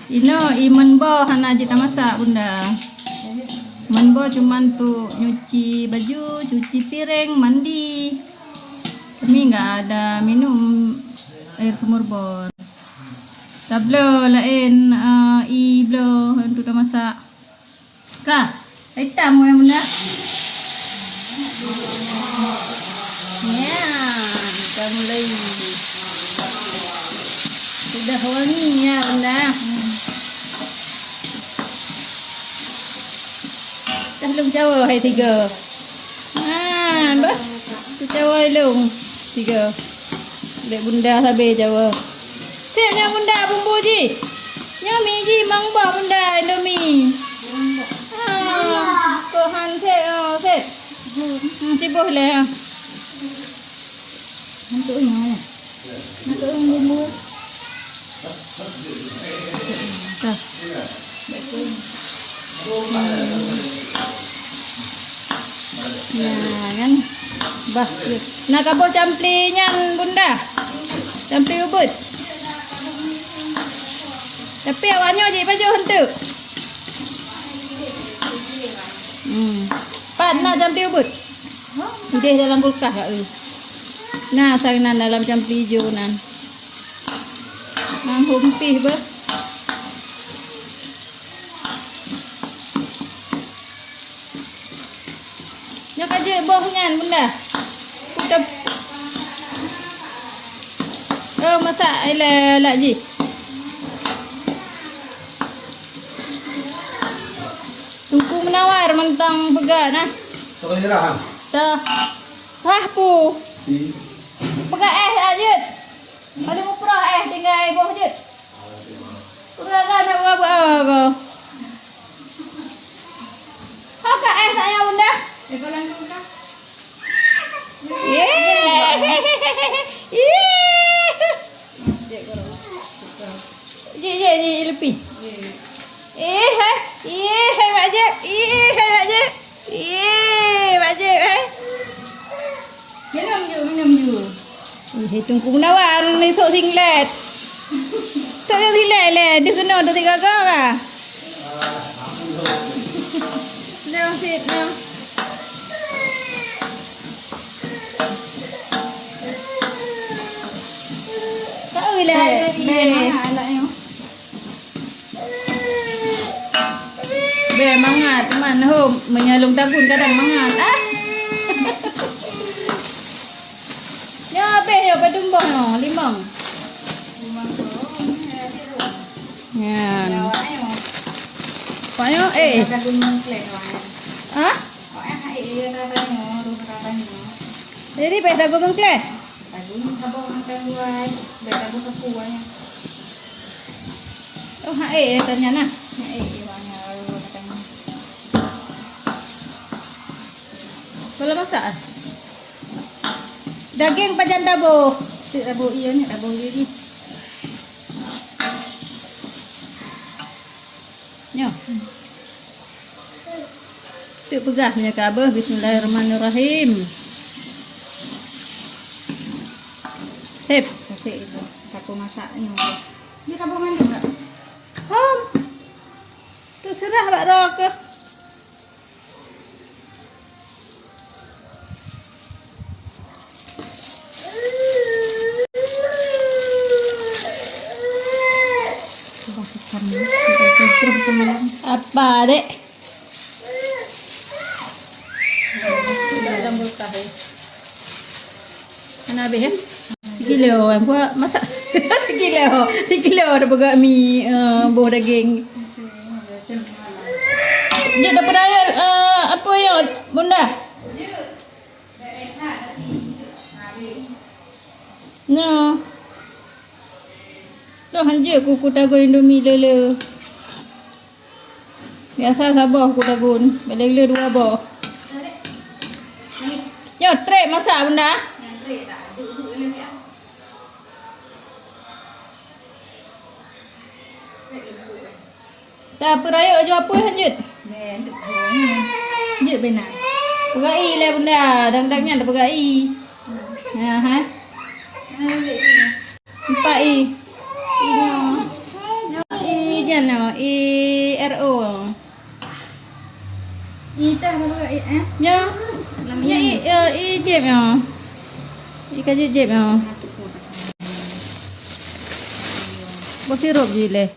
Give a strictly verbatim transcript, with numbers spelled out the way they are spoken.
Inoe i meunan boh hana jitamasak, Bunda. Meunan boh cuman untuk nyuci baju, cuci piring, mandi. Kami enggak ada minum air sumur bor. Tabloe laén, eh, i bloe untuk tamasak. Ka, hitam weh, Bunda. Ya, kita mulai. Sudah wangi ya, Bunda. Dah lôn cawa hai tiga. Ha, bah. Kucawa lôn tiga. Dek Bunda sabe cawa. Sép nyan Bunda bumbu jih. Nyoe mi jih mang bah Bunda Indomie. Ha, kohan sép, oh, sép. Hmm, siboh lé, ha. Untuk nyoe, ya. Untuk bumbu. Nah, kan? Bah, na kaboh campli nyan, Bunda. Campli ubit. Tapi awak nyoe jipajoh enteuk. Hmm. Pat na campli ubit. Ideh dalam kulkas, Kak, eh. Na, sang nan dalam campli ijo nan. Nang hom pih beuh. Nyoe ka jeuet boh nyan, Bunda. Kutep-, oh, masak ilée lak jih. Teungku Meunawar mantong peugah nah. Soe nyerah, ha? Tah. Wah, pu. Peugah éh, ah, jeuet. Kali muprah éh tinggai boh jeuet. Peugah kan nak buka-buka ko. Ho ka éh tak nyawa Bunda? Yeay. Yeay. Jeuet, jeuet, jeuet, leupie. Eh, hai. Eh, hai, Mak Jeb. Eh, hai, Mak Jeb. Yee, Mak Jeb, eh. Minum ju, minum ju. Eh, Teungku Meunawar, isok singlet. Isok singlet lé, deuh keunoe teusigoe-goe ka. Nang sit, nang. Ka ui lé, be. Be mangat, man ho meunyoe lôn tagun kadang mangat. Ah. Nyoe habéh nyoe padum boh nyoe, limong. Nyan. Pak nyoe, eh. Hah? Jadi, beh tagun mengkleh. Tagun saboh makan buat, beh tagun sapu banyak. Oh, ha, eh, tanya nah. Ha, eh, eh, banyak, lalu tanya. Kalau masak, ah? Daging pajan taboh. Tu taboh iya ni, taboh iya ni. Nyoh. Teuk peugah meunyoe ka beuh, bismillahirrahmanirrahim. Sip. Kasih ibu. Sapu masak nyoe. Ni sapu mandum tak? Hom. Terserah bak roh ke. Apa, Dek? Hana habéh, ya? Sikilo, buat masak. Sikilo, sikilo ada peugah mi, eh, boh daging. Jeuet dapur dayah, eh, apa ya, Bunda? Nyoe. Toh hanjeuet ku, ku tagun Indomie le-le. Biasa saboh ku tagun, bak le-le dua boh. Nyoe trép masak, Bunda. Tapeurayeuk ju apui hanjeuet. Jeuet bena. Peugai lé Bunda, dang-dang nyan peugai. Ha, ha. Empat i. I nyoe. Nyoe i. Nyan nyoe, I R O. I tah baru, eh? Ya. Lam ya, ini. I, ya, I jép ya. I ka jép jép ya. Boh sirup jih lé.